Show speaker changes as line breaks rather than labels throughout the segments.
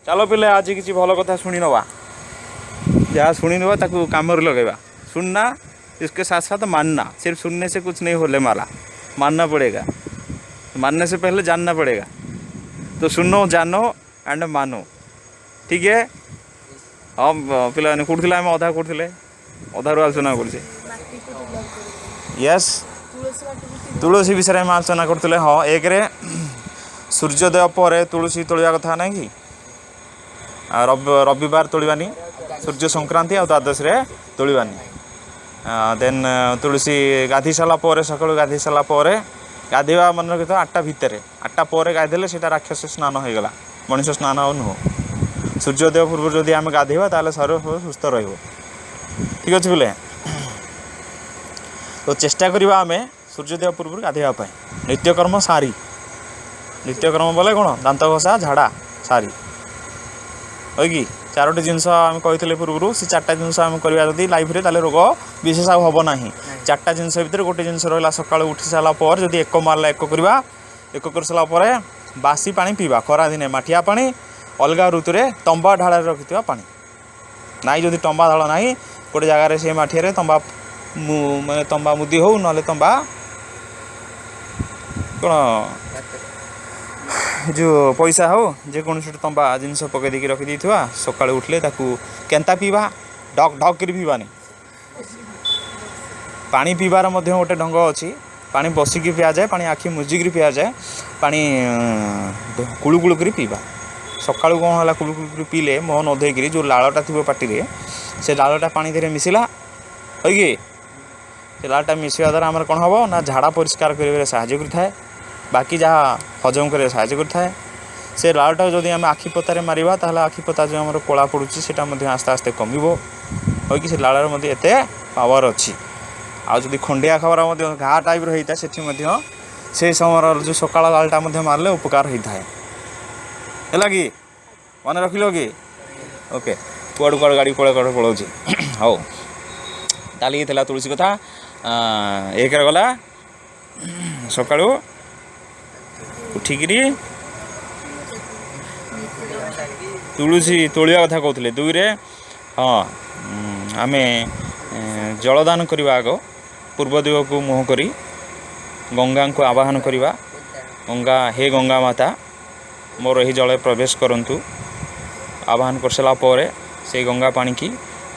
ଚାଲ ପିଲେ, ଆଜି କିଛି ଭଲ କଥା ଶୁଣି ନେବା। ଯାହା ଶୁଣି ନେବା, ତାକୁ କାମରେ ଲଗେଇବା। सुनना, इसके साथ साथ मानना। सिर्फ सुनने से कुछ नहीं होने वाला, मानना पड़ेगा। मानने से पहले जानना पड़ेगा। तो सुनो, जानो एंड मानो। ठीक है? ହଁ ପିଲାମାନେ, କେଉଁଠି ଥିଲେ ଆମେ? ଅଧା କେଉଁଠି ଥିଲେ? ଅଧାରୁ ଆଲୋଚନା କରୁଛେ।
ମାଟିକୁ ତିଲକ କରୁଥିଲେ।
ୟେସ୍।
ତୁଳସୀ ମାଟିକୁ ତିଲକ।
ତୁଳସୀ ବିଷୟରେ ଆମେ ଆଲୋଚନା କରୁଥିଲେ। ହଁ, ଏକରେ ସୂର୍ଯ୍ୟୋଦୟ ପରେ ତୁଳସୀ ତୋଳିବା କଥା ନାହିଁ କି? ଆଉ ରବିବାର ତୋଳିବାନି, ସୂର୍ଯ୍ୟ ସଂକ୍ରାନ୍ତି ଆଉ ଦ୍ୱାଦଶୀରେ ତୋଳିବାନି। ଦେନ୍ ତୁଳସୀ ଗାଧୋଇ ସାରିଲା ପରେ, ସକାଳୁ ଗାଧୋଇ ସାରିଲା ପରେ ଗାଧୋଇବା, ମନେ ରଖିଥାଅ, 8ଟା ଭିତରେ। 8ଟା ପରେ ଗାଧୋଇଲେ ସେଇଟା ରାକ୍ଷସ ସ୍ନାନ ହେଇଗଲା, ମଣିଷ ସ୍ନାନ ଆଉ ନୁହଁ। ସୂର୍ଯ୍ୟୋଦୟ ପୂର୍ବରୁ ଯଦି ଆମେ ଗାଧୋଇବା, ତାହେଲେ ଶରୀର ସୁସ୍ଥ ରହିବ। ଠିକ୍ ଅଛି ପିଲେ? ତ ଚେଷ୍ଟା କରିବା ଆମେ ସୂର୍ଯ୍ୟୋଦୟ ପୂର୍ବରୁ ଗାଧୋଇବା ପାଇଁ। ନିତ୍ୟକର୍ମ ସାରି, ନିତ୍ୟକର୍ମ ବୋଲେ କ'ଣ? ଦାନ୍ତ ଘଷା, ଝାଡ଼ା ସାରି হয় କି? ଚାରୋଟି ଜିନିଷ ଆମେ କହିଥିଲେ ପୂର୍ବରୁ। ସେ ଚାରିଟା ଜିନିଷ ଆମେ କରିବା ଯଦି ଲାଇଫରେ, ତାହେଲେ ରୋଗ ବିଶେଷ ଆଉ ହେବ ନାହିଁ। ଚାରିଟା ଜିନିଷ ଭିତରେ ଗୋଟେ ଜିନିଷ ରହିଲା, ସକାଳୁ ଉଠି ସାରିଲା ପରେ ଯଦି ଏକ ମାରିଲା, ଏକ କରିବା। ଏକ କରିସାରିଲା ପରେ ବାସି ପାଣି ପିଇବା। ଖରାଦିନେ ମାଠିଆ ପାଣି, ଅଲଗା ଋତୁରେ ତମ୍ବା ଢାଳରେ ରଖିଥିବା ପାଣି। ନାଇଁ, ଯଦି ତମ୍ବା ଢାଳ ନାହିଁ, ଗୋଟେ ଜାଗାରେ ସେ ମାଠିଆରେ ତମ୍ବା, ମାନେ ତମ୍ବା ମୁଦି ହଉ, ନହେଲେ ତମ୍ବା କ'ଣ ଯେଉଁ ପଇସା ହଉ, ଯେକୌଣସି ଗୋଟେ ତମ୍ବା ଜିନିଷ ପକାଇ ଦେଇକି ରଖିଦେଇଥିବା। ସକାଳୁ ଉଠିଲେ ତାକୁ କେନ୍ତା ପିଇବା? ଢକ୍ ଢକ୍ କରି ପିଇବାନି। ପାଣି ପିଇବାର ମଧ୍ୟ ଗୋଟେ ଢଙ୍ଗ ଅଛି। ପାଣି ବସିକି ପିଆଯାଏ, ପାଣି ଆଖି ମୁଜିକିରି ପିଆଯାଏ, ପାଣି କୁଳୁ କୁଳୁ କରି ପିଇବା। ସକାଳୁ କ'ଣ ହେଲା, କୁଳୁ କୁଳୁ କରି ପିଇଲେ, ମୁହଁ ନ ଧୋଇକିରି ଯେଉଁ ଲାଳଟା ଥିବ ପାଟିରେ, ସେ ଲାଳଟା ପାଣି ଦେହରେ ମିଶିଲା ହଇ କି? ସେ ଲାଳଟା ମିଶିବା ଦ୍ୱାରା ଆମର କ'ଣ ହେବ ନା, ଝାଡ଼ା ପରିଷ୍କାର କରିବାରେ ସାହାଯ୍ୟ କରିଥାଏ, ବାକି ଯାହା ହଜମ କରିବାରେ ସାହାଯ୍ୟ କରିଥାଏ। ସେ ଲାଳଟାକୁ ଯଦି ଆମେ ଆଖି ପତାରେ ମାରିବା, ତାହେଲେ ଆଖି ପତା ଯେଉଁ ଆମର କଳା ପଡ଼ୁଛି, ସେଇଟା ମଧ୍ୟ ଆସ୍ତେ ଆସ୍ତେ କମିବ ହୋଇକି? ସେ ଲାଳରେ ମଧ୍ୟ ଏତେ ପାୱାର ଅଛି। ଆଉ ଯଦି ଖଣ୍ଡିଆ ଖାବରା ମଧ୍ୟ ଘା ଟାଇପ୍ର ହେଇଥାଏ, ସେଠି ମଧ୍ୟ ସେଇ ସମୟର ଯେଉଁ ସକାଳ ଲାଳଟା ମଧ୍ୟ ମାରିଲେ ଉପକାର ହେଇଥାଏ। ହେଲା କି? ମନେ ରଖିଲ କି? ଓକେ। କୁଆଡ଼ୁ କୁଆଡ଼ୁ ଗାଡ଼ି କୁଆଡ଼େ କୁଆଡ଼େ ପଳାଉଛି। ହଉ, ତାହେଲେ ଇଏ ଥିଲା ତୁଳସୀ କଥା। ଏକରେ ଗଲା ସକାଳୁ ଉଠିକିରି ତୁଳସୀ ତୋଳିବା କଥା କହୁଥିଲେ। ଦୁଇରେ, ହଁ, ଆମେ ଜଳଦାନ କରିବା ଆଗ। ପୂର୍ବ ଦିଗକୁ ମୁହଁ କରି ଗଙ୍ଗାଙ୍କୁ ଆବାହନ କରିବା। ଗଙ୍ଗା, ହେ ଗଙ୍ଗା ମାତା, ମୋର ଏହି ଜଳରେ ପ୍ରବେଶ କରନ୍ତୁ। ଆବାହନ କରିସାରିଲା ପରେ ସେଇ ଗଙ୍ଗା ପାଣିକି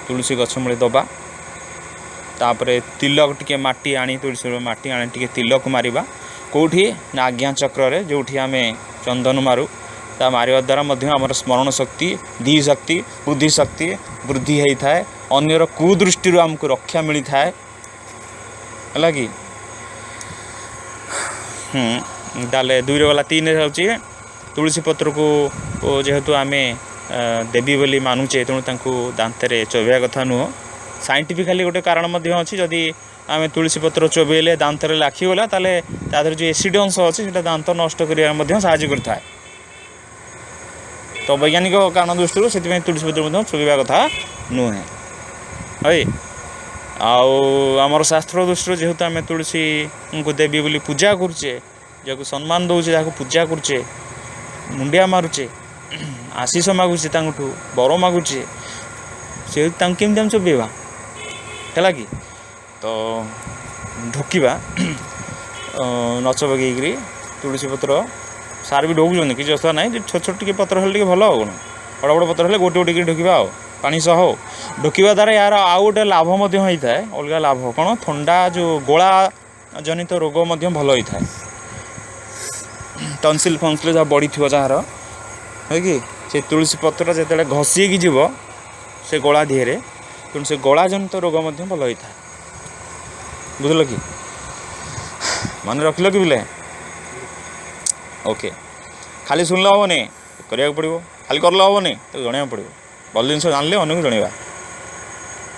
ତୁଳସୀ ଗଛ ମୂଳେ ଦେବା। ତାପରେ ତିଲକ ଟିକେ ମାଟି ଆଣି, ତୁଳସୀର ମାଟି ଆଣି ଟିକେ ତିଲକ ମାରିବା। କେଉଁଠି ନା ଆଜ୍ଞା ଚକ୍ରରେ, ଯେଉଁଠି ଆମେ ଚନ୍ଦନ ମାରୁ। ତା ମାରିବା ଦ୍ୱାରା ମଧ୍ୟ ଆମର ସ୍ମରଣ ଶକ୍ତି, ଧୀ ଶକ୍ତି, ବୁଦ୍ଧି ଶକ୍ତି ବୃଦ୍ଧି ହେଇଥାଏ। ଅନ୍ୟର କୁଦୃଷ୍ଟିରୁ ଆମକୁ ରକ୍ଷା ମିଳିଥାଏ। ହେଲା କି? ତାହେଲେ ଦୁଇରେ ଗଲା। ତିନିରେ ହେଉଛି ତୁଳସୀ ପତ୍ରକୁ ଯେହେତୁ ଆମେ ଦେବୀ ବୋଲି ମାନୁଛେ, ତେଣୁ ତାଙ୍କୁ ଦାନ୍ତରେ ଚୋବେଇବା କଥା ନୁହଁ। ସାଇଣ୍ଟିଫିକାଲି ଗୋଟେ କାରଣ ମଧ୍ୟ ଅଛି। ଯଦି ଆମେ ତୁଳସୀ ପତ୍ର ଚୋବେଇଲେ ଦାନ୍ତରେ ଲାଖିଗଲା, ତାହେଲେ ତା ଦେହରେ ଯେଉଁ ଏସିଡ଼ ଅଂଶ ଅଛି, ସେଇଟା ଦାନ୍ତ ନଷ୍ଟ କରିବାରେ ମଧ୍ୟ ସାହାଯ୍ୟ କରିଥାଏ। ତ ବୈଜ୍ଞାନିକ କାରଣ ଦୃଷ୍ଟିରୁ ସେଥିପାଇଁ ତୁଳସୀ ପତ୍ର ମଧ୍ୟ ଚୋବେଇବା କଥା ନୁହେଁ। ହଇ, ଆଉ ଆମର ଶାସ୍ତ୍ର ଦୃଷ୍ଟିରୁ ଯେହେତୁ ଆମେ ତୁଳସୀଙ୍କୁ ଦେବୀ ବୋଲି ପୂଜା କରୁଛେ, ଯାହାକୁ ସମ୍ମାନ ଦେଉଛେ, ଯାହାକୁ ପୂଜା କରୁଛେ, ମୁଣ୍ଡିଆ ମାରୁଛେ, ଆଶିଷ ମାଗୁଛେ, ତାଙ୍କଠୁ ବର ମାଗୁଛେ, ସେ ତାଙ୍କୁ କେମିତି ଆମେ ଚୋବେଇବା? ହେଲା କି? ତ ଢୋକିବା ନ ଚୋବେଇକିରି ତୁଳସୀ ପତ୍ର। ସାର୍ ବି ଢୋକୁଛନ୍ତି, କିଛି ଅସୁବିଧା ନାହିଁ। ଛୋଟ ଛୋଟ ଟିକେ ପତ୍ର ହେଲେ ଟିକେ ଭଲ। ଆଉ କ'ଣ, ବଡ଼ ବଡ଼ ପତ୍ର ହେଲେ ଗୋଟେ ଗୋଟେ କରି ଢୋକିବା ଆଉ ପାଣି ସହ। ହଉ, ଢୋକିବା ଦ୍ୱାରା ଏହାର ଆଉ ଗୋଟେ ଲାଭ ମଧ୍ୟ ହେଇଥାଏ। ଅଲଗା ଲାଭ କ'ଣ? ଥଣ୍ଡା, ଯେଉଁ ଗଳା ଜନିତ ରୋଗ ମଧ୍ୟ ଭଲ ହେଇଥାଏ। ଟନସିଲ୍ ଫନସିଲ୍ ଯାହା ବଢ଼ିଥିବ ଯାହାର, ହଁ କି, ସେ ତୁଳସୀ ପତ୍ର ଯେତେବେଳେ ଘଷି ହେଇକି ଯିବ ସେ ଗଳା ଦିହରେ, ତେଣୁ ସେ ଗଳା ଜନିତ ରୋଗ ମଧ୍ୟ ଭଲ ହେଇଥାଏ। ବୁଝିଲ କି? ମନେ ରଖିଲ କି ପିଲେ? ଓକେ। ଖାଲି ଶୁଣିଲେ ହେବନି, କରିବାକୁ ପଡ଼ିବ। ଖାଲି କଲେ ହେବନି, ତାକୁ ଜଣେଇବାକୁ ପଡ଼ିବ। ଭଲ ଜିନିଷ ଜାଣିଲେ ଅନ୍ୟକୁ ଜଣେଇବା।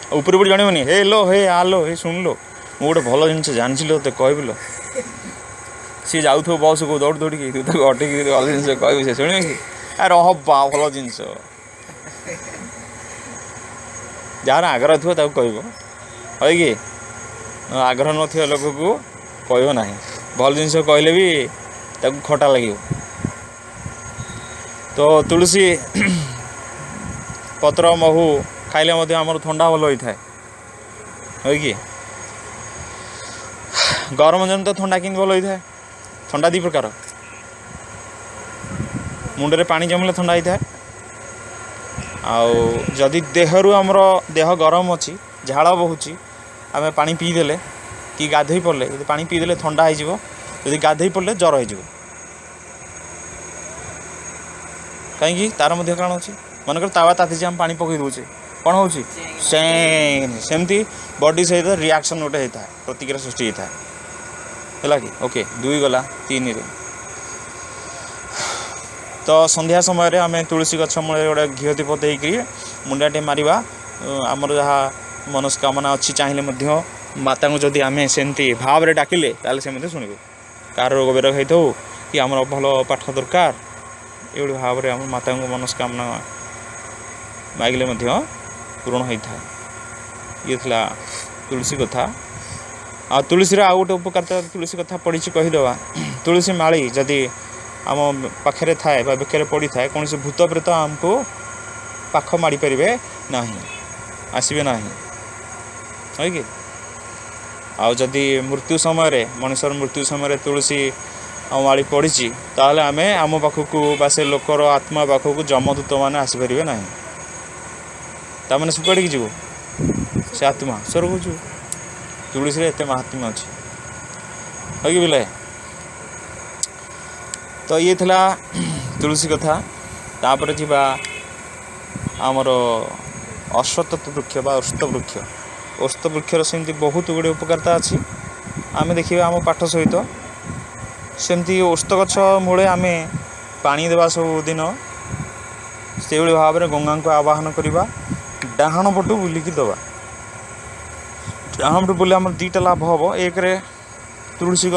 ଆଉ ଉପରେ ଉପରେ ଜଣେଇବନି। ହେ ଲୋ, ହେ ଆଲୋ, ହେ ଶୁଣିଲୋ, ମୁଁ ଗୋଟେ ଭଲ ଜିନିଷ ଜାଣିଛି ଲୋ, ତୋତେ କହିବି ଲୋ। ସିଏ ଯାଉଥିବ ବସ୍କୁ ଦୌଡ଼ି ଦୌଡ଼ିକି, ତୁ ତାକୁ ଅଟକିକି ଭଲ ଜିନିଷ କହିବୁ, ସେ ଶୁଣିବ କି? ଆ ରହ ବା, ଭଲ ଜିନିଷ। ଯାହାର ଆଗ୍ରହ ଥିବ ତାକୁ କହିବ, ହଇ କି? ଆଗ୍ରହ ନଥିବା ଲୋକକୁ କହିବ ନାହିଁ। ଭଲ ଜିନିଷ କହିଲେ ବି ତାକୁ ଖଟା ଲାଗିବ। ତ ତୁଳସୀ ପତ୍ର ମହୁ ଖାଇଲେ ମଧ୍ୟ ଆମର ଥଣ୍ଡା ଭଲ ହୋଇଥାଏ, କି? ଗରମ ଜନିତ ଥଣ୍ଡା କେମିତି ଭଲ ହୋଇଥାଏ? ଥଣ୍ଡା ଦୁଇ ପ୍ରକାର। ମୁଣ୍ଡରେ ପାଣି ଜମିଲେ ଥଣ୍ଡା ହେଇଥାଏ, ଆଉ ଯଦି ଦେହରୁ ଆମର ଦେହ ଗରମ ଅଛି, ଝାଳ ବହୁଛି, ଆମେ ପାଣି ପିଇଦେଲେ କି ଗାଧୋଇ ପଡ଼ିଲେ, ଯଦି ପାଣି ପିଇଦେଲେ ଥଣ୍ଡା ହେଇଯିବ, ଯଦି ଗାଧୋଇ ପଡ଼ିଲେ ଜ୍ୱର ହେଇଯିବ। କାହିଁକି? ତାର ମଧ୍ୟ କାରଣ ଅଛି। ମନେକର ତାୱା ତାତିଛି, ଆମେ ପାଣି ପକାଇ ଦେଉଛେ, କ'ଣ ହେଉଛି? ସେମିତି ବଡି ସହିତ ରିଆକ୍ସନ୍ ଗୋଟେ ହେଇଥାଏ, ପ୍ରତିକ୍ରିୟା ସୃଷ୍ଟି ହେଇଥାଏ, ହେଲା କି? ଓକେ, 2 ଗଲା 3ରେ। ତ ସନ୍ଧ୍ୟା ସମୟରେ ଆମେ ତୁଳସୀ ଗଛ ମୂଳରେ ଗୋଟେ ଘିଅ ଦୀପ ଦେଇକରି ମୁଣ୍ଡିଆଟେ ମାରିବା। ଆମର ଯାହା ମନସ୍କାମନା ଅଛି, ଚାହିଁଲେ ମଧ୍ୟ ମାତାଙ୍କୁ ଯଦି ଆମେ ସେମିତି ଭାବରେ ଡାକିଲେ, ତାହେଲେ ସେ ମଧ୍ୟ ଶୁଣିବେ। କାହାର ରୋଗ ବିରୋଗ ହେଇଥାଉ କି ଆମର ଭଲ ପାଠ ଦରକାର, ଏଇଭଳି ଭାବରେ ଆମ ମାତାଙ୍କୁ ମନସ୍କାମନା ମାଗିଲେ ମଧ୍ୟ ପୂରଣ ହୋଇଥାଏ। ଇଏ ଥିଲା ତୁଳସୀ କଥା। ଆଉ ତୁଳସୀର ଆଉ ଗୋଟେ ଉପକାରିତା, ତୁଳସୀ କଥା ପଡ଼ିଛି କହିଦେବା। ତୁଳସୀ ମାଳି ଯଦି ଆମ ପାଖରେ ଥାଏ ବା ବେକରେ ପଡ଼ିଥାଏ, କୌଣସି ଭୂତ ପ୍ରେତ ଆମକୁ ପାଖ ମାଡ଼ିପାରିବେ ନାହିଁ, ଆସିବେ ନାହିଁ, ହଁ କି? ଆଉ ଯଦି ମୃତ୍ୟୁ ସମୟରେ, ମଣିଷର ମୃତ୍ୟୁ ସମୟରେ ତୁଳସୀ ମାଳି ପଡ଼ିଛି, ତାହେଲେ ଆମେ ଆମ ପାଖକୁ ବା ସେ ଲୋକର ଆତ୍ମା ପାଖକୁ ଯମଦୂତ ମାନେ ଆସିପାରିବେ ନାହିଁ। ତାମାନେ ସେ କୁଆଡ଼ିକି ଯିବ? ସେ ଆତ୍ମା ସ୍ୱର୍ଗକୁ ଯିବ। ତୁଳସୀରେ ଏତେ ମାହାତ୍ମ୍ୟ ଅଛି, ହଁ କି ପିଲାଏ? ତ ଇଏ ଥିଲା ତୁଳସୀ କଥା। ତାପରେ ଯିବା ଆମର ଅଶ୍ୱତ୍ଥ ବୃକ୍ଷ ବା ଓସ୍ତ ବୃକ୍ଷ। ଓସ୍ତ ବୃକ୍ଷର ସେମିତି ବହୁତ ଗୁଡ଼ିଏ ଉପକାରିତା ଅଛି, ଆମେ ଦେଖିବା ଆମ ପାଠ ସହିତ। ସେମିତି ଓସ୍ତ ଗଛ ମୂଳେ ଆମେ ପାଣି ଦେବା ସବୁଦିନ, ସେଇଭଳି ଭାବରେ ଗଙ୍ଗାଙ୍କୁ ଆବାହନ କରିବା, ଡାହାଣ ପଟୁ ବୁଲିକି ଦେବା। ଡାହାଣ ପଟୁ ବୁଲିଲେ ଆମର ଦୁଇଟା ଲାଭ ହେବ। ଏକରେ ତୁଳସୀ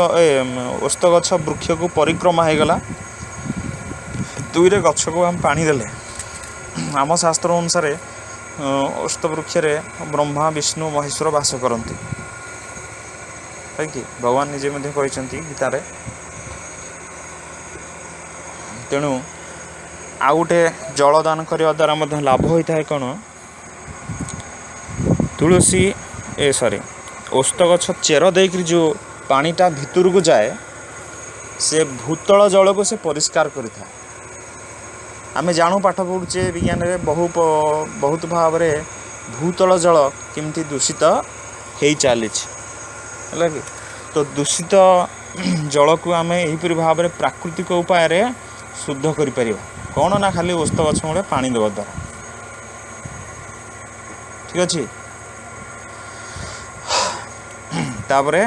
ଓସ୍ତ ଗଛ ବୃକ୍ଷକୁ ପରିକ୍ରମା ହେଇଗଲା, ଦୁଇରେ ଗଛକୁ ଆମେ ପାଣି ଦେଲେ। ଆମ ଶାସ୍ତ୍ର ଅନୁସାରେ ଓସ୍ତ ବୃକ୍ଷରେ ବ୍ରହ୍ମା, ବିଷ୍ଣୁ, ମହେଶ୍ୱର ବାସ କରନ୍ତି, କି ଭଗବାନ ନିଜେ ମଧ୍ୟ କହିଛନ୍ତି ଗୀତାରେ। ତେଣୁ ଆଉ ଗୋଟେ ଜଳ ଦାନ କରିବା ଦ୍ୱାରା ମଧ୍ୟ ଲାଭ ହୋଇଥାଏ। କ'ଣ? ତୁଳସୀ ସରି ଓସ୍ତ ଗଛ ଚେର ଦେଇକରି ଯେଉଁ ପାଣିଟା ଭିତରକୁ ଯାଏ, ସେ ଭୂତଳ ଜଳକୁ ସେ ପରିଷ୍କାର କରିଥାଏ। ଆମେ ଜାଣୁ, ପାଠ ପଢ଼ୁଛେ ବିଜ୍ଞାନରେ, ବହୁତ ଭାବରେ ଭୂତଳ ଜଳ କେମିତି ଦୂଷିତ ହେଇ ଚାଲିଛି, ହେଲା କି? ତ ଦୂଷିତ ଜଳକୁ ଆମେ ଏହିପରି ଭାବରେ ପ୍ରାକୃତିକ ଉପାୟରେ ଶୁଦ୍ଧ କରିପାରିବା। କ'ଣ ନା ଖାଲି ଓସ୍ତ ଗଛ ମୂଳେ ପାଣି ଦେବା ଦ୍ୱାରା। ଠିକ୍ ଅଛି। ତାପରେ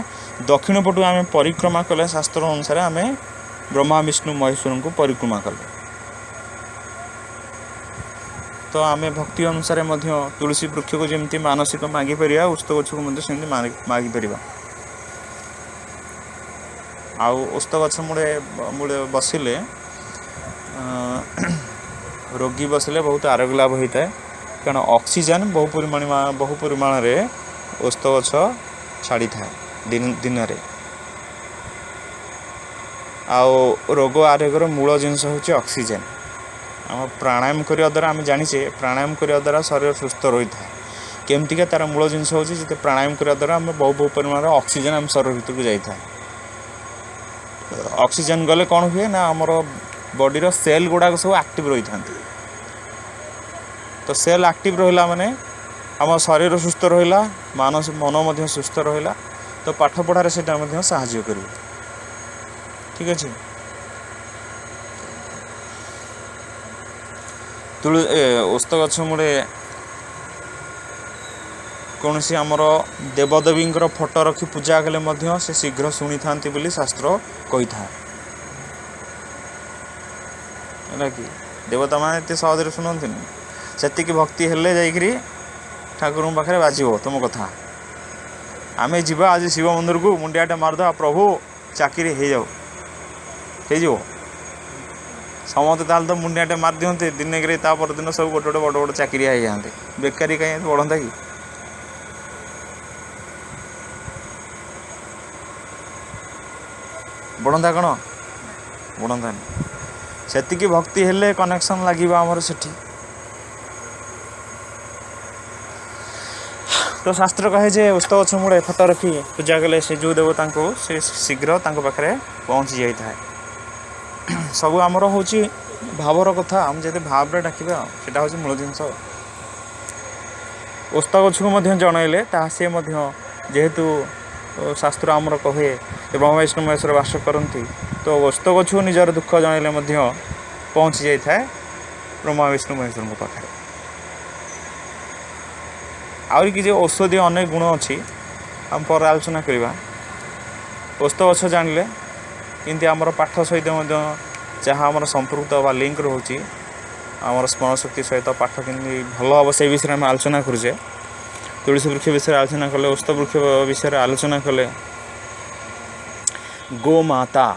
ଦକ୍ଷିଣ ପଟୁ ଆମେ ପରିକ୍ରମା କଲେ, ଶାସ୍ତ୍ର ଅନୁସାରେ ଆମେ ବ୍ରହ୍ମା, ବିଷ୍ଣୁ, ମହେଶ୍ୱରଙ୍କୁ ପରିକ୍ରମା କଲେ। ତ ଆମେ ଭକ୍ତି ଅନୁସାରେ ମଧ୍ୟ ତୁଳସୀ ବୃକ୍ଷକୁ ଯେମିତି ମାନସିକ ମାଗିପାରିବା, ଓସ୍ତ ଗଛକୁ ମଧ୍ୟ ସେମିତି ମାଗିପାରିବା। ଆଉ ଓସ୍ତ ଗଛ ମୂଳେ ବସିଲେ, ରୋଗୀ ବସିଲେ ବହୁତ ଆରୋଗ୍ୟ ଲାଭ ହୋଇଥାଏ, କାରଣ ଅକ୍ସିଜେନ୍ ବହୁ ପରିମାଣରେ ଓସ୍ତ ଗଛ ଛାଡ଼ିଥାଏ ଦିନରେ। ଆଉ ରୋଗ ଆରୋଗ୍ୟର ମୂଳ ଜିନିଷ ହେଉଛି ଅକ୍ସିଜେନ୍। ଆମ ପ୍ରାଣାୟାମ କରିବା ଦ୍ୱାରା, ଆମେ ଜାଣିଛେ, ପ୍ରାଣାୟାମ କରିବା ଦ୍ୱାରା ଶରୀର ସୁସ୍ଥ ରହିଥାଏ। କେମିତିକା? ତା'ର ମୂଳ ଜିନିଷ ହେଉଛି ଯେତେ ପ୍ରାଣାୟାମ କରିବା ଦ୍ୱାରା ଆମେ ବହୁ ବହୁ ପରିମାଣର ଅକ୍ସିଜେନ୍ ଆମ ଶରୀର ଭିତରକୁ ଯାଇଥାଏ। ଅକ୍ସିଜେନ୍ ଗଲେ କ'ଣ ହୁଏ ନା ଆମର ବଡ଼ିର ସେଲ୍ ଗୁଡ଼ାକ ସବୁ ଆକ୍ଟିଭ୍ ରହିଥାନ୍ତି। ତ ସେଲ୍ ଆକ୍ଟିଭ୍ ରହିଲା ମାନେ ଆମ ଶରୀର ସୁସ୍ଥ ରହିଲା, ମନ ମଧ୍ୟ ସୁସ୍ଥ ରହିଲା। ତ ପାଠ ପଢ଼ାରେ ସେଇଟା ମଧ୍ୟ ସାହାଯ୍ୟ କରିବ। ଠିକ୍ ଅଛି। ଓସ୍ତ ଗଛ ମୂଳେ କୌଣସି ଆମର ଦେବଦେବୀଙ୍କର ଫଟୋ ରଖି ପୂଜା କଲେ ମଧ୍ୟ ସେ ଶୀଘ୍ର ଶୁଣିଥାନ୍ତି ବୋଲି ଶାସ୍ତ୍ର କହିଥାଏ, ହେଲା କି? ଦେବତାମାନେ ଏତେ ସହଜରେ ଶୁଣନ୍ତିନି। ସେତିକି ଭକ୍ତି ହେଲେ ଯାଇକରି ଠାକୁରଙ୍କ ପାଖରେ ବାଜିବ ତୁମ କଥା। ଆମେ ଯିବା ଆଜି ଶିବ ମନ୍ଦିରକୁ, ମୁଣ୍ଡିଆଟା ମାରିଦେବା, ପ୍ରଭୁ ଚାକିରି ହେଇଯାଉ, ହେଇଯିବ? ସମସ୍ତେ ତାହେଲେ ତ ମୁଣ୍ଡିଆଟେ ମାରି ଦିଅନ୍ତେ ଦିନେକରେ, ତା ପରଦିନ ସବୁ ଗୋଟେ ଗୋଟେ ବଡ଼ ବଡ଼ ଚାକିରିଆ ହେଇଯାଆନ୍ତେ। ବେକାରୀ କାହିଁ ବଢ଼ନ୍ତା କି? ବଢ଼ନ୍ତା କ'ଣ? ବଢ଼ନ୍ତାନି। ସେତିକି ଭକ୍ତି ହେଲେ କନେକ୍ସନ୍ ଲାଗିବ ଆମର ସେଠି। ତ ଶାସ୍ତ୍ର କହେ ଯେ ଓସ୍ତ ଗଛ ମୂଳେ ଫଟୋ ରଖି ପୂଜା କଲେ ସେ ଯେଉଁ ଦେବତାଙ୍କୁ ସେ ଶୀଘ୍ର ତାଙ୍କ ପାଖରେ ପହଞ୍ଚି ଯାଇଥାଏ। ସବୁ ଆମର ହେଉଛି ଭାବର କଥା, ଆମେ ଯଦି ଭାବରେ ଡାକିବା ସେଇଟା ହେଉଛି ମୂଳ ଜିନିଷ। ଓସ୍ତ ଗଛକୁ ମଧ୍ୟ ଜଣାଇଲେ ତାହା ସିଏ ମଧ୍ୟ, ଯେହେତୁ ଶାସ୍ତ୍ର ଆମର କହେ ବ୍ରହ୍ମା ବିଷ୍ଣୁ ମହେଶ୍ୱର ବାସ କରନ୍ତି, ତ ଓସ୍ତ ଗଛକୁ ନିଜର ଦୁଃଖ ଜଣାଇଲେ ମଧ୍ୟ ପହଞ୍ଚି ଯାଇଥାଏ ବ୍ରହ୍ମା ବିଷ୍ଣୁ ମହେଶ୍ୱରଙ୍କ ପାଖରେ। ଆହୁରି କିଛି ଔଷଧୀୟ ଅନେକ ଗୁଣ ଅଛି, ଆମେ ପରେ ଆଲୋଚନା କରିବା। ଓସ୍ତ ଗଛ ଜାଣିଲେ କେମିତି ଆମର ପାଠ ସହିତ ମଧ୍ୟ ଯାହା ଆମର ସମ୍ପୃକ୍ତ ବା ଲିଙ୍କ ରହୁଛି, ଆମର ସ୍ମରଣ ଶକ୍ତି ସହିତ ପାଠ କେମିତି ଭଲ ହେବ ସେଇ ବିଷୟରେ ଆମେ ଆଲୋଚନା କରୁଛେ। ତୁଳସୀ ବୃକ୍ଷ ବିଷୟରେ ଆଲୋଚନା କଲେ, ଓସ୍ତ ବୃକ୍ଷ ବିଷୟରେ ଆଲୋଚନା କଲେ। ଗୋମାତା,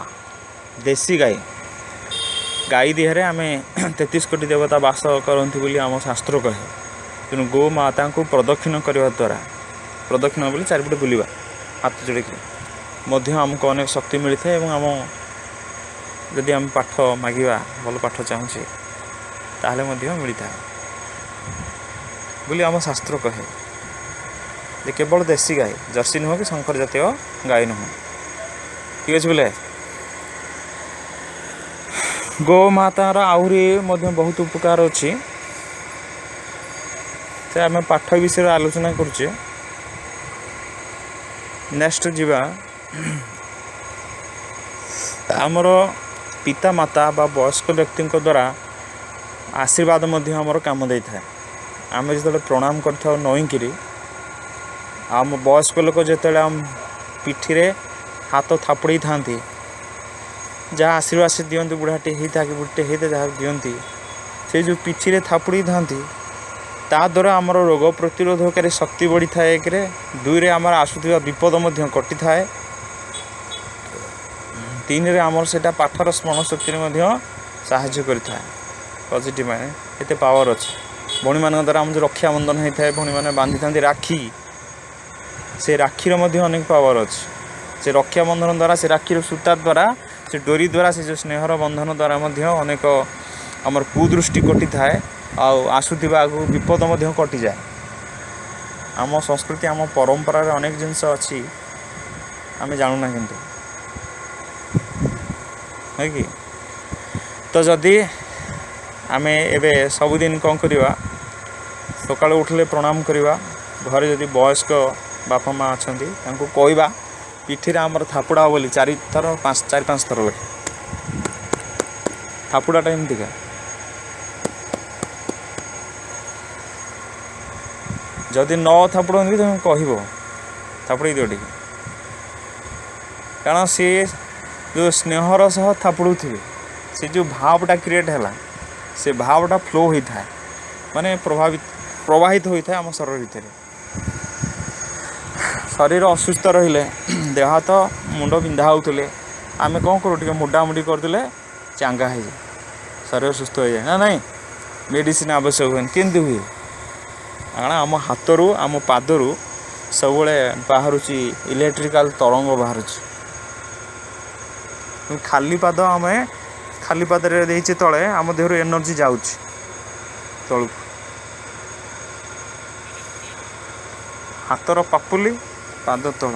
ଦେଶୀ ଗାଈ, ଗାଈ ଦେହରେ ଆମେ 33 କୋଟି ଦେବତା ବାସ କରନ୍ତି ବୋଲି ଆମ ଶାସ୍ତ୍ର କହେ। ତେଣୁ ଗୋମାତାଙ୍କୁ ପ୍ରଦକ୍ଷିଣ କରିବା ଦ୍ୱାରା, ପ୍ରଦକ୍ଷିଣ ବୋଲି ଚାରିପଟେ ବୁଲିବା ହାତ ଯୋଡ଼ିକି, ମଧ୍ୟ ଆମକୁ ଅନେକ ଶକ୍ତି ମିଳିଥାଏ। ଏବଂ ଆମ ଯଦି ଆମେ ପାଠ ମାଗିବା, ଭଲ ପାଠ ଚାହୁଁଛେ, ତାହେଲେ ମଧ୍ୟ ମିଳିଥାଏ ବୋଲି ଆମ ଶାସ୍ତ୍ର କହେ। ଯେ କେବଳ ଦେଶୀ ଗାଈ, ଜର୍ସି ନୁହଁ କି ଶଙ୍କର ଜାତୀୟ ଗାଈ ନୁହଁ। ଠିକ୍ ଅଛି ବୋଲେ ଗୋମାତାର ଆହୁରି ମଧ୍ୟ ବହୁତ ଉପକାର ଅଛି। ସେ ଆମେ ପାଠ ବିଷୟରେ ଆଲୋଚନା କରୁଛେ। ନେକ୍ସଟ ଯିବା, ଆମର ପିତା ମାତା ବା ବୟସ୍କ ବ୍ୟକ୍ତିଙ୍କ ଦ୍ୱାରା ଆଶୀର୍ବାଦ ମଧ୍ୟ ଆମର କାମ ଦେଇଥାଏ। ଆମେ ଯେତେବେଳେ ପ୍ରଣାମ କରିଥାଉ ନଇଁକିରି, ଆମ ବୟସ୍କ ଲୋକ ଯେତେବେଳେ ଆମ ପିଠିରେ ହାତ ଥାପୁଡ଼େଇଥାନ୍ତି, ଯାହା ଆଶୀର୍ବାଦ ସେ ଦିଅନ୍ତି, ବୁଢ଼ାଟେ ହେଇଥା କି ବୁଢ଼ୀଟେ ହେଇଥା, ଯାହା ଦିଅନ୍ତି, ସେ ଯେଉଁ ପିଠିରେ ଥାପୁଡ଼େଇଥାନ୍ତି ତା ଦ୍ୱାରା ଆମର ରୋଗ ପ୍ରତିରୋଧକାରୀ ଶକ୍ତି ବଢ଼ିଥାଏ ଏକରେ, ଦୁଇରେ ଆମର ଆସୁଥିବା ବିପଦ ମଧ୍ୟ କଟିଥାଏ, ତିନିରେ ଆମର ସେଇଟା ପାଠର ସ୍ମରଣ ଶକ୍ତିରେ ମଧ୍ୟ ସାହାଯ୍ୟ କରିଥାଏ। ପଜିଟିଭ୍ ମାନେ ଏତେ ପାୱାର ଅଛି। ଭଉଣୀମାନଙ୍କ ଦ୍ୱାରା ଆମର ଯେଉଁ ରକ୍ଷାବନ୍ଧନ ହେଇଥାଏ, ଭଉଣୀମାନେ ବାନ୍ଧିଥାନ୍ତି ରାକ୍ଷୀ, ସେ ରାକ୍ଷୀର ମଧ୍ୟ ଅନେକ ପାୱାର ଅଛି। ସେ ରକ୍ଷାବନ୍ଧନ ଦ୍ୱାରା, ସେ ରାକ୍ଷୀର ସୂତା ଦ୍ୱାରା, ସେ ଡୋରି ଦ୍ୱାରା, ସେ ଯେଉଁ ସ୍ନେହର ବନ୍ଧନ ଦ୍ୱାରା ମଧ୍ୟ ଅନେକ ଆମର କୁଦୃଷ୍ଟି କଟିଥାଏ, ଆଉ ଆସୁଥିବା ଆଗକୁ ବିପଦ ମଧ୍ୟ କଟିଯାଏ। ଆମ ସଂସ୍କୃତି, ଆମ ପରମ୍ପରାରେ ଅନେକ ଜିନିଷ ଅଛି ଆମେ ଜାଣୁନା କିନ୍ତୁ, ହଁ କି? ତ ଯଦି ଆମେ ଏବେ ସବୁଦିନ କ'ଣ କରିବା, ସକାଳୁ ଉଠିଲେ ପ୍ରଣାମ କରିବା, ଘରେ ଯଦି ବୟସ୍କ ବାପା ମା' ଅଛନ୍ତି ତାଙ୍କୁ କହିବା ପିଠିରେ ଆମର ଥାପୁଡ଼ା ବୋଲି 4 ଥର 5, 4-5 ଥର ଲେଖା ଥାପୁଡ଼ାଟା ଏମିତିକା। ଯଦି ନ ଥାପୁଡ଼ନ୍ତି ତୁମେ କହିବ ଥାପୁଡ଼େଇ ଦିଅ ଟିକେ, କାରଣ ସିଏ ଯେଉଁ ସ୍ନେହର ସହ ଥାପୁଡ଼ୁଥିବେ, ସେ ଯେଉଁ ଭାବଟା କ୍ରିଏଟ୍ ହେଲା, ସେ ଭାବଟା ଫ୍ଲୋ ହୋଇଥାଏ, ମାନେ ପ୍ରବାହିତ ହୋଇଥାଏ ଆମ ଶରୀର ଭିତରେ। ଶରୀର ଅସୁସ୍ଥ ରହିଲେ, ଦେହ ହାତ ମୁଣ୍ଡ ବିନ୍ଧା ହେଉଥିଲେ ଆମେ କ'ଣ କରୁ, ଟିକେ ମୁଡାମୁଡ଼ି କରିଦେଲେ ଚାଙ୍ଗା ହେଇଯାଏ, ଶରୀର ସୁସ୍ଥ ହେଇଯାଏ ନା ନାଇଁ? ମେଡ଼ିସିନ ଆବଶ୍ୟକ ହୁଏନି। କେମିତି ହୁଏ? କାରଣ ଆମ ହାତରୁ, ଆମ ପାଦରୁ ସବୁବେଳେ ବାହାରୁଛି ଇଲେକ୍ଟ୍ରିକାଲ ତରଙ୍ଗ ବାହାରୁଛି। ଖାଲି ପାଦ, ଆମେ ଖାଲି ପାଦରେ ଦେଇଛେ ତଳେ, ଆମ ଦେହରୁ ଏନର୍ଜି ଯାଉଛି ତଳକୁ। ହାତର ପାପୁଲି, ପାଦ ତଳ।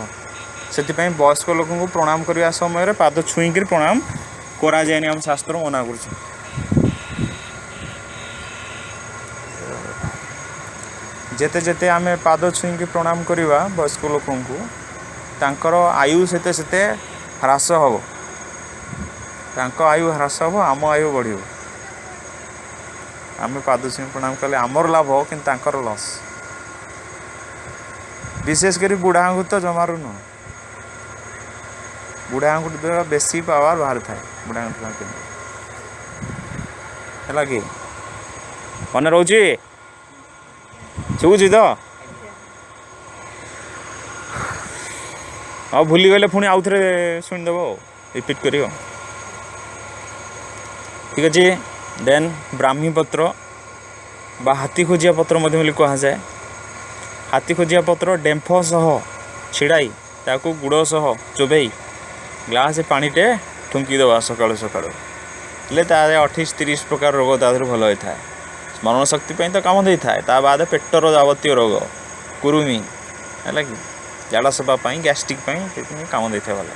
ସେଥିପାଇଁ ବୟସ୍କ ଲୋକଙ୍କୁ ପ୍ରଣାମ କରିବା ସମୟରେ ପାଦ ଛୁଇଁକିରି ପ୍ରଣାମ କରାଯାଏନି, ଆମ ଶାସ୍ତ୍ର ମନା କରୁଛି। ଯେତେ ଯେତେ ଆମେ ପାଦ ଛୁଇଁକି ପ୍ରଣାମ କରିବା ବୟସ୍କ ଲୋକଙ୍କୁ, ତାଙ୍କର ଆୟୁ ସେତେ ସେତେ ହ୍ରାସ ହେବ। ତାଙ୍କ ଆୟୁ ହ୍ରାସ ହେବ, ଆମ ଆୟୁ ବଢ଼ିବ। ଆମେ ପାଦ ଛୁଇଁ ପ୍ରଣାମ କଲେ ଆମର ଲାଭ, କିନ୍ତୁ ତାଙ୍କର ଲସ୍। ବିଶେଷ କରି ବୁଢ଼ା ଆଙ୍ଗୁଠି ତ ଜମାରୁ ନୁହଁ, ବୁଢ଼ା ଆଙ୍ଗୁଠି ଦ୍ୱାରା ବେଶୀ ପାୱାର ବାହାରିଥାଏ। ବୁଢ଼ା ଆଙ୍ଗୁଠି ହେଲା କି ମନେ ରହୁଛି? ଶୁଭୁଛି ତ? ଆଉ ଭୁଲିଗଲେ ପୁଣି ଆଉ ଥରେ ଶୁଣିଦେବ, ଆଉ ରିପିଟ୍ କରିବ। ଠିକ୍ ଅଛି। ଦେନ୍ ବ୍ରାହ୍ମୀ ପତ୍ର ବା ହାତୀ ଖୋଜିଆ ପତ୍ର ମଧ୍ୟ ବୋଲି କୁହାଯାଏ। ହାତୀ ଖୋଜିଆ ପତ୍ର ଡେମ୍ଫ ସହ ଛିଡ଼ାଇ ତାକୁ ଗୁଡ଼ ସହ ଚୋବେଇ ଗ୍ଲାସ୍ ପାଣିଟେ ଠୁଙ୍କି ଦେବା ସକାଳୁ ସକାଳୁ, ହେଲେ ତା 28-30 ପ୍ରକାର ରୋଗ ତା ଦେହରୁ ଭଲ ହୋଇଥାଏ। ସ୍ମରଣ ଶକ୍ତି ପାଇଁ ତ କାମ ଦେଇଥାଏ, ତା ବାଦ ପେଟର ଯାବତୀୟ ରୋଗ, କୁରୁମି, ହେଲା କି ଝାଡ଼ା ସଫା ପାଇଁ, ଗ୍ୟାଷ୍ଟ୍ରିକ୍ ପାଇଁ ସେଥିପାଇଁ କାମ ଦେଇଥାଏ ଭଲ।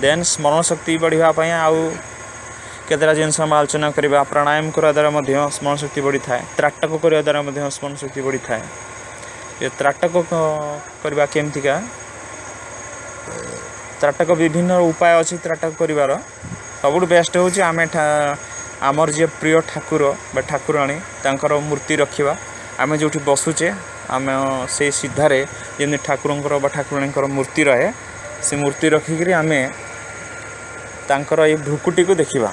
ଦେନ୍ ସ୍ମରଣ ଶକ୍ତି ବଢ଼ିବା ପାଇଁ ଆଉ କେତେଟା ଜିନିଷ ଆମେ ଆଲୋଚନା କରିବା। ପ୍ରାଣାୟାମ କରିବା ଦ୍ୱାରା ମଧ୍ୟ ସ୍ମରଣ ଶକ୍ତି ବଢ଼ିଥାଏ। ତ୍ରାଟକ କରିବା ଦ୍ୱାରା ମଧ୍ୟ ସ୍ମରଣ ଶକ୍ତି ବଢ଼ିଥାଏ। ଏ ତ୍ରାଟକ କରିବା କେମିତିକା? ତ୍ରାଟକ ବିଭିନ୍ନ ଉପାୟ ଅଛି ତ୍ରାଟକ କରିବାର। ସବୁଠୁ ବେଷ୍ଟ ହେଉଛି ଆମେ ଆମର ଯିଏ ପ୍ରିୟ ଠାକୁର ବା ଠାକୁରାଣୀ ତାଙ୍କର ମୂର୍ତ୍ତି ରଖିବା। ଆମେ ଯେଉଁଠି ବସୁଛେ, ଆମେ ସେଇ ସିଧାରେ ଯେମିତି ଠାକୁରଙ୍କର ବା ଠାକୁରାଣୀଙ୍କର ମୂର୍ତ୍ତି ରହେ, ସେ ମୂର୍ତ୍ତି ରଖିକିରି ଆମେ ତାଙ୍କର ଏଇ ଭ୍ରୁକୁଟିକୁ ଦେଖିବା,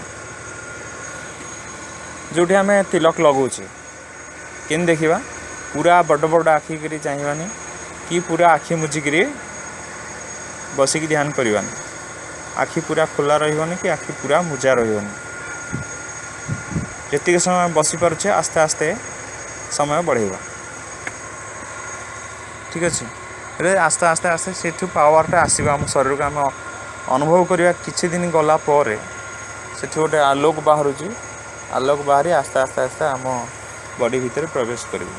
ଯେଉଁଠି ଆମେ ତିଲକ ଲଗାଉଛେ। କେମିତି ଦେଖିବା? ପୁରା ବଡ଼ ବଡ଼ ଆଖି କରି ଚାହିଁବାନି କି ପୁରା ଆଖି ମୁଜିକିରି ବସିକି ଧ୍ୟାନ କରିବାନି। ଆଖି ପୁରା ଖୋଲା ରହିବନି କି ଆଖି ପୁରା ମୁଜା ରହିବନି। ଯେତିକି ସମୟ ଆମେ ବସିପାରୁଛେ, ଆସ୍ତେ ଆସ୍ତେ ସମୟ ବଢ଼େଇବା। ଠିକ୍ ଅଛି? ହେଲେ ଆସ୍ତେ ଆସ୍ତେ ଆସ୍ତେ ସେଠୁ ପାୱାରଟା ଆସିବ ଆମ ଶରୀରକୁ, ଆମେ ଅନୁଭବ କରିବା। କିଛି ଦିନ ଗଲା ପରେ ସେଠି ଗୋଟେ ଆଲୋକ ବାହାରୁଛି। ଆଲୋକ ବାହାରି ଆସ୍ତେ ଆସ୍ତେ ଆସ୍ତେ ଆମ ବଡି ଭିତରେ ପ୍ରବେଶ କରିବ।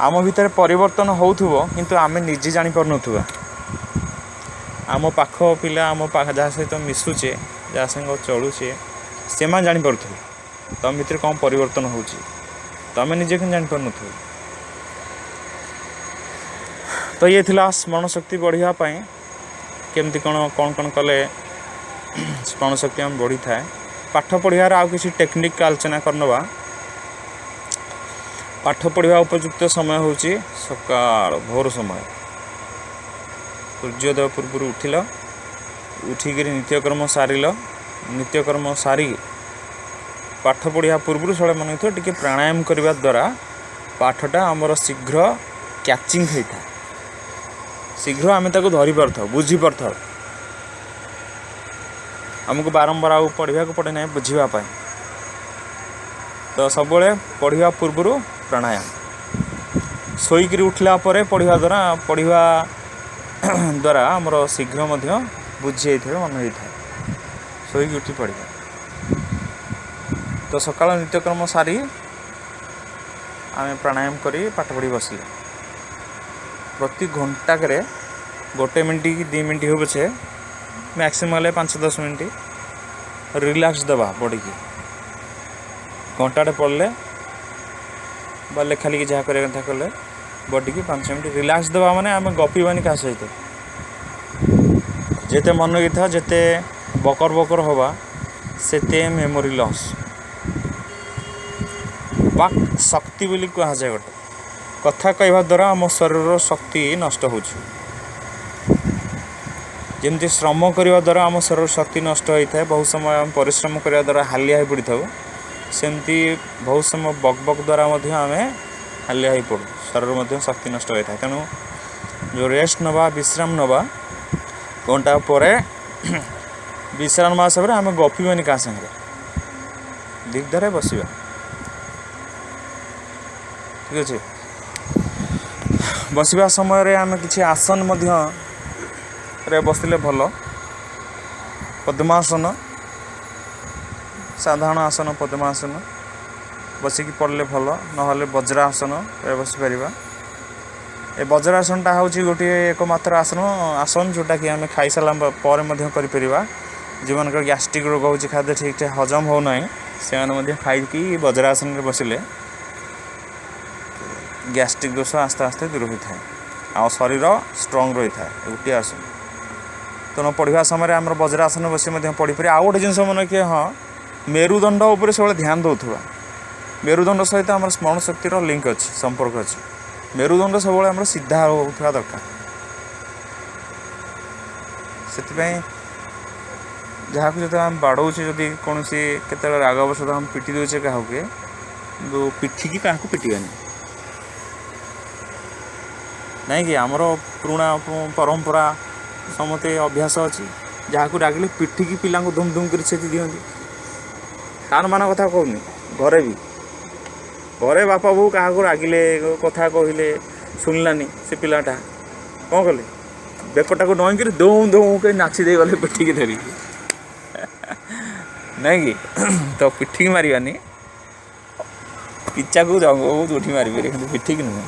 ଆମ ଭିତରେ ପରିବର୍ତ୍ତନ ହେଉଥିବ, କିନ୍ତୁ ଆମେ ନିଜେ ଜାଣିପାରୁନଥିବା। ଆମ ପାଖ ପିଲା, ଆମ ପାଖ ଯାହା ସହିତ ମିଶୁଛେ, ଯାହା ସାଙ୍ଗ ଚଳୁଛେ, ସେମାନେ ଜାଣିପାରୁଥିବେ ତମ ଭିତରେ କ'ଣ ପରିବର୍ତ୍ତନ ହେଉଛି। ତମେ ନିଜେ କିନ୍ତୁ ଜାଣିପାରୁନଥିବ। ତ ଇଏ ଥିଲା ସ୍ମରଣ ଶକ୍ତି ବଢ଼ିବା ପାଇଁ କେମିତି କ'ଣ କ'ଣ କ'ଣ କଲେ ସ୍ମରଣ ଶକ୍ତି ଆମେ ବଢ଼ିଥାଏ। ପାଠ ପଢ଼ିବାର ଆଉ କିଛି ଟେକ୍ନିକ୍ ଆଲୋଚନା କରିନେବା। ପାଠ ପଢ଼ିବା ଉପଯୁକ୍ତ ସମୟ ହେଉଛି ସକାଳ ଭୋର ସମୟ। ସୂର୍ଯ୍ୟୋଦୟ ପୂର୍ବରୁ ଉଠିଲ, ଉଠିକିରି ନିତ୍ୟକର୍ମ ସାରିଲ। ନିତ୍ୟକର୍ମ ସାରି ପାଠ ପଢ଼ିବା ପୂର୍ବରୁ ସବୁବେଳେ ମନେ ରଖିଥିବ, ଟିକେ ପ୍ରାଣାୟାମ କରିବା ଦ୍ୱାରା ପାଠଟା ଆମର ଶୀଘ୍ର କ୍ୟାଚିଂ ହେଇଥାଏ। ଶୀଘ୍ର ଆମେ ତାକୁ ଧରିପାରୁଥାଉ, ବୁଝିପାରୁଥାଉ। ଆମକୁ ବାରମ୍ବାର ଆଉ ପଢ଼ିବାକୁ ପଡ଼େ ନାହିଁ ବୁଝିବା ପାଇଁ। ତ ସବୁବେଳେ ପଢ଼ିବା ପୂର୍ବରୁ ପ୍ରାଣାୟାମ, ଶୋଇକିରି ଉଠିଲା ପରେ ପଢ଼ିବା ଦ୍ୱାରା ଆମର ଶୀଘ୍ର ମଧ୍ୟ ବୁଝି ହେଇଥାଏ, ମନେ ହେଇଥାଏ, ଶୋଇକି ଉଠି ପଢ଼ିବା। ତ ସକାଳ ନିତ୍ୟକର୍ମ ସାରି ଆମେ ପ୍ରାଣାୟାମ କରି ପାଠ ପଢ଼ି ବସିଲେ, ପ୍ରତି ଘଣ୍ଟାକରେ ଗୋଟେ ମିନିଟ୍ କି 2 ମିନିଟ୍ ହେଉ ପଛେ, ମ୍ୟାକ୍ସିମମ୍ ହେଲେ 5-10 ମିନିଟ୍ ରିଲାକ୍ସ ଦେବା ବଡ଼ିକି। ଘଣ୍ଟାଟେ ପଢ଼ିଲେ ବା ଲେଖା ଲେଖି ଯାହା କରିବା କଥା କଲେ, ବଡ଼ିକି 5 ମିନିଟ୍ ରିଲାକ୍ସ ଦେବା ମାନେ ଆମେ ଗପିବାନି କାହା ସହିତ। ଯେତେ ମନେ ରଖିଥାଅ, ଯେତେ ବକର ବକର ହେବା, ସେତେ ମେମୋରି ଲସ୍। ବାକ୍ ଶକ୍ତି ବୋଲି କୁହାଯାଏ ଗୋଟେ। କଥା କହିବା ଦ୍ୱାରା ଆମ ଶରୀରର ଶକ୍ତି ନଷ୍ଟ ହେଉଛି। ଯେମିତି ଶ୍ରମ କରିବା ଦ୍ୱାରା ଆମ ଶରୀରର ଶକ୍ତି ନଷ୍ଟ ହୋଇଥାଏ, ବହୁତ ସମୟ ଆମେ ପରିଶ୍ରମ କରିବା ଦ୍ୱାରା ହାଲିଆ ହୋଇ ପଡ଼ିଥାଉ, ସେମିତି ବହୁତ ସମୟ ବକ୍ ବକ୍ ଦ୍ୱାରା ମଧ୍ୟ ଆମେ ହାଲିଆ ହୋଇପଡ଼ୁ, ଶରୀର ମଧ୍ୟ ଶକ୍ତି ନଷ୍ଟ ହୋଇଥାଏ। ତେଣୁ ଯେଉଁ ରେଷ୍ଟ ନେବା, ବିଶ୍ରାମ ନେବା, ଘଣ୍ଟା ପରେ ବିଶ୍ରାମ ନେବା ହିସାବରେ ଆମେ ଗପିବାନି କାହା ସାଙ୍ଗରେ, ଧୀରେ ବସିବା। ଠିକ୍ ଅଛି? ବସିବା ସମୟରେ ଆମେ କିଛି ଆସନ ମଧ୍ୟ ରେ ବସିଲେ ଭଲ। ପଦ୍ମାସନ, ସାଧାରଣ ଆସନ ପଦ୍ମାସନ ବସିକି ପଢ଼ିଲେ ଭଲ। ନହେଲେ ବଜ୍ରାସନରେ ବସିପାରିବା। ଏ ବଜ୍ରାସନଟା ହେଉଛି ଗୋଟିଏ ଏକମାତ୍ର ଆସନ ଯେଉଁଟାକି ଆମେ ଖାଇସାରିଲା ପରେ ମଧ୍ୟ କରିପାରିବା। ଯେଉଁମାନଙ୍କର ଗ୍ୟାଷ୍ଟ୍ରିକ୍ ରୋଗ ହେଉଛି, ଖାଦ୍ୟ ଠିକ୍ ଠିକ୍ ହଜମ ହେଉନାହିଁ, ସେମାନେ ମଧ୍ୟ ଖାଇକି ବଜ୍ରାସନରେ ବସିଲେ ଗ୍ୟାଷ୍ଟ୍ରିକ୍ ଦୋଷ ଆସ୍ତେ ଆସ୍ତେ ଦୂର ହୋଇଥାଏ ଆଉ ଶରୀର ଷ୍ଟ୍ରଙ୍ଗ ରହିଥାଏ। ଏ ଗୋଟିଏ ଆସନ। ତେଣୁ ପଢ଼ିବା ସମୟରେ ଆମର ବଜ୍ରାସନ ବସି ମଧ୍ୟ ପଢ଼ିପାରିବା। ଆଉ ଗୋଟେ ଜିନିଷ ମନେ ରଖିବେ, ହଁ, ମେରୁଦଣ୍ଡ ଉପରେ ସବୁବେଳେ ଧ୍ୟାନ ଦେଉଥିବା। ମେରୁଦଣ୍ଡ ସହିତ ଆମର ସ୍ମରଣ ଶକ୍ତିର ଲିଙ୍କ ଅଛି, ସମ୍ପର୍କ ଅଛି। ମେରୁଦଣ୍ଡ ସବୁବେଳେ ଆମର ସିଧା ହେଉଥିବା ଦରକାର। ସେଥିପାଇଁ ଯାହାକୁ ଯେତେବେଳେ ଆମେ ବାଡ଼ଉଛେ, ଯଦି କୌଣସି କେତେବେଳେ ରାଗ ବଶତଃ ଆମେ ପିଟି ଦେଉଛେ କାହାକୁ, କିନ୍ତୁ ପିଠିକି କାହାକୁ ପିଟିବାନି। ନାଇଁ କି? ଆମର ପୁରୁଣା ପରମ୍ପରା ସମସ୍ତେ ଅଭ୍ୟାସ ଅଛି, ଯାହାକୁ ରାଗିଲେ ପିଠିକି ପିଲାଙ୍କୁ ଧୁମ୍ ଧୁମ୍ କରି ଛେଚି ଦିଅନ୍ତି। ସାର୍ମାନଙ୍କ କଥା କହୁନି, ଘରେ ବି, ଘରେ ବାପା ବୋଉ କାହାକୁ ରାଗିଲେ, କଥା କହିଲେ, ଶୁଣିଲାନି ସେ ପିଲାଟା, କ'ଣ କଲେ? ବେକଟାକୁ ନଇଁକିରି ଧୁମ୍ ଧୁମ୍ କରି ନାଚି ଦେଇଗଲେ ପିଠିକି ଧରିକି। ନାଇଁ କି? ତ ପିଠିକି ମାରିବାନି। ପିଚାକୁ ଜଙ୍ଘକୁ ଯେଉଁଠି ମାରିପାରିବେ, କିନ୍ତୁ ପିଠିକି ନୁହେଁ।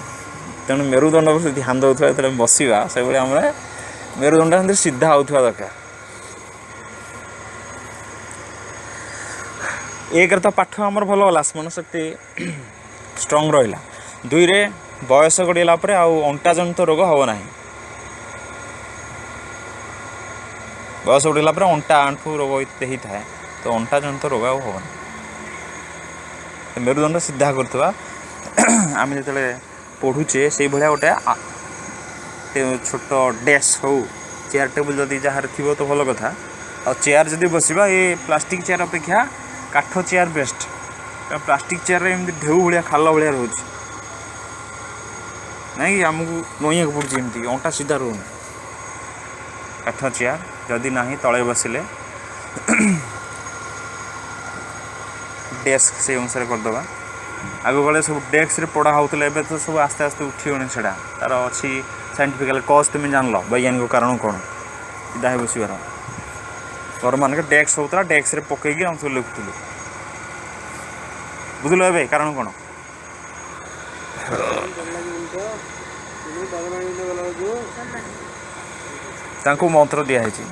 ତେଣୁ ମେରୁଦଣ୍ଡ ଉପରେ ଧ୍ୟାନ ଦେଉଥିବା ଯେତେବେଳେ ବସିବା, ସେଇଭଳି ଆମର ମେରୁଦଣ୍ଡ ସେମିତି ସିଧା ହେଉଥିବା ଦରକାର। ଏକରେ ତ ପାଠ ଆମର ଭଲ ହେଲା, ସ୍ମରଣଶକ୍ତି ଷ୍ଟ୍ରଙ୍ଗ ରହିଲା। ଦୁଇରେ ବୟସ ଗଡ଼ିଲା ପରେ ଆଉ ଅଣ୍ଟା ଜନିତ ରୋଗ ହେବ ନାହିଁ। ବୟସ ବଢ଼ିଲା ପରେ ଅଣ୍ଟା ଆଣ୍ଠୁ ରୋଗ ହେଇଥାଏ, ତ ଅଣ୍ଟା ଜନିତ ରୋଗ ଆଉ ହେବନି। ମେରୁଦଣ୍ଡ ସିଧା କରୁଥିବା ଆମେ ଯେତେବେଳେ ପଢ଼ୁଛେ, ସେଇଭଳିଆ ଗୋଟେ ଛୋଟ ଡେସ୍କ ହଉ, ଚେୟାର ଟେବୁଲ୍ ଯଦି ଯାହାର ଥିବ ତ ଭଲ କଥା। ଆଉ ଚେୟାର ଯଦି ବସିବା, ଏ ପ୍ଲାଷ୍ଟିକ୍ ଚେୟାର ଅପେକ୍ଷା କାଠ ଚେୟାର ବେଷ୍ଟ। କାରଣ ପ୍ଲାଷ୍ଟିକ୍ ଚେୟାରରେ ଏମିତି ଢେଉ ଭଳିଆ ଖାଲ ଭଳିଆ ରହୁଛି ନାଇଁ କି, ଆମକୁ ନଇଁବାକୁ ପଡ଼ୁଛି, ଏମିତି ଅଣ୍ଟା ସିଧା ରହୁନି। କାଠ ଚେୟାର ଯଦି ନାହିଁ, ତଳେ ବସିଲେ ଡେସ୍କ ସେଇ ଅନୁସାରେ କରିଦେବା। ଆଗକାଳରେ ସବୁ ଡେସ୍କରେ ପଢ଼ା ହେଉଥିଲା, ଏବେ ତ ସବୁ ଆସ୍ତେ ଆସ୍ତେ ଉଠିଗଲାଣି। ସେଇଟା ତା'ର ଅଛି ସାଇଣ୍ଟିଫିକାଲ କଜ୍, ତୁମେ ଜାଣିଲ ବୈଜ୍ଞାନିକ କାରଣ କ'ଣ ସିଧା ହେଇ ବସିବାର। ଘରମାନଙ୍କ ଡେସ୍କ ହେଉଥିଲା, ଡେସ୍କରେ ପକେଇକି ଆମେ ସବୁ ଲେଖୁଥିଲୁ। ବୁଝିଲ ଏବେ କାରଣ କ'ଣ? ତାଙ୍କୁ ମନ୍ତ୍ର ଦିଆହେଇଛି,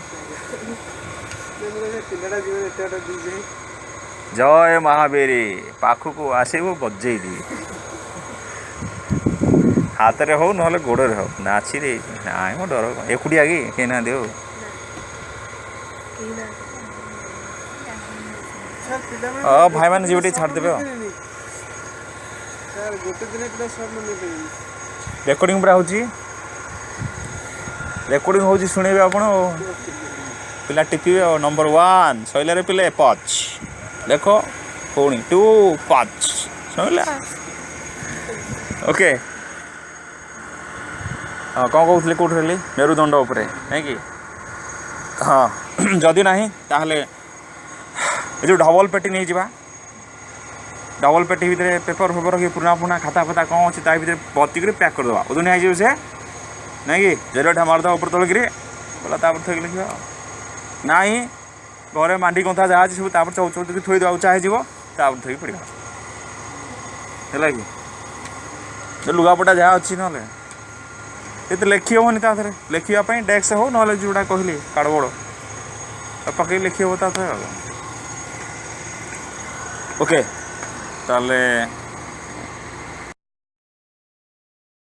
ଜୟ ମହାବୀର, ପାଖକୁ ଆସିବୁ ବଜେଇ ଦିଏ, ହାତରେ ହଉ ନହେଲେ ଗୋଡ଼ରେ ହଉ। ନାଚିରେ ନାଇଁ ମୋ ଡର କଣ? ଏକୁଟିଆ କି କେହି ନାହାନ୍ତି? ହଉ ହଁ, ଭାଇମାନେ ଯିବେ ଟିକେ ଛାଡ଼ିଦେବେ। ଆଉ ରେକର୍ଡ଼ିଂ ପୁରା ହେଉଛି, ରେକର୍ଡ଼ିଂ ହେଉଛି, ଶୁଣେଇବେ ଆପଣ ଆଉ ପିଲା ଟିପିବେ। ଆଉ ନମ୍ବର 1 ସରିଲାରେ ପିଲେ, ପଚ୍ ଦେଖ, ପୁଣି 2 ପଚ୍ ସରିଲା। ଓକେ, ହଁ, କ'ଣ କହୁଥିଲି? କେଉଁଠି ରହିଲି? ମେରୁଦଣ୍ଡ ଉପରେ ନାଇଁ କି? ହଁ, ଯଦି ନାହିଁ ତାହେଲେ ଏ ଯେଉଁ ଡବଲ୍ ପେଟି ନେଇଯିବା। ଡବଲ୍ ପେଟି ଭିତରେ ପେପର୍ ଫେପର୍ ରଖି, ପୁରୁଣା ପୁରୁଣା ଖାତା ଫାତା କ'ଣ ଅଛି ତା ଭିତରେ ଭର୍ତ୍ତି କରି ପ୍ୟାକ୍ କରିଦେବା, ଓଜନିଆ ହେଇଯିବ ସେ ନାଇଁ କି? ଜରିଟା ମାରିଦେବା ଉପରେ ତଳକିରି ବୋଲା, ତାପରେ ଥୋଇକି ଲେଖିବା। ନାହିଁ, ଘରେ ମାଣ୍ଡି କନ୍ଥା ଯାହା ଅଛି ସବୁ ତାପରେ ଚଉ ଚଉକି ଥୋଇଦେବା, ଉଚା ହେଇଯିବ, ତାପରେ ଥୋଇକି ପଡ଼ିବା। ହେଲା କି? ଲୁଗାପଟା ଯାହା ଅଛି, ନହେଲେ ଏତେ ଲେଖି ହେବନି ତା ଦେହରେ। ଲେଖିବା ପାଇଁ ଡେସ୍କ ହଉ, ନହେଲେ ଯେଉଁଟା କହିଲି କାର୍ଡ଼ବୋର୍ଡ଼ ପକେଇକି ଲେଖି ହେବ ତା ଦେହରେ। ଆଉ ଓକେ, ତାହେଲେ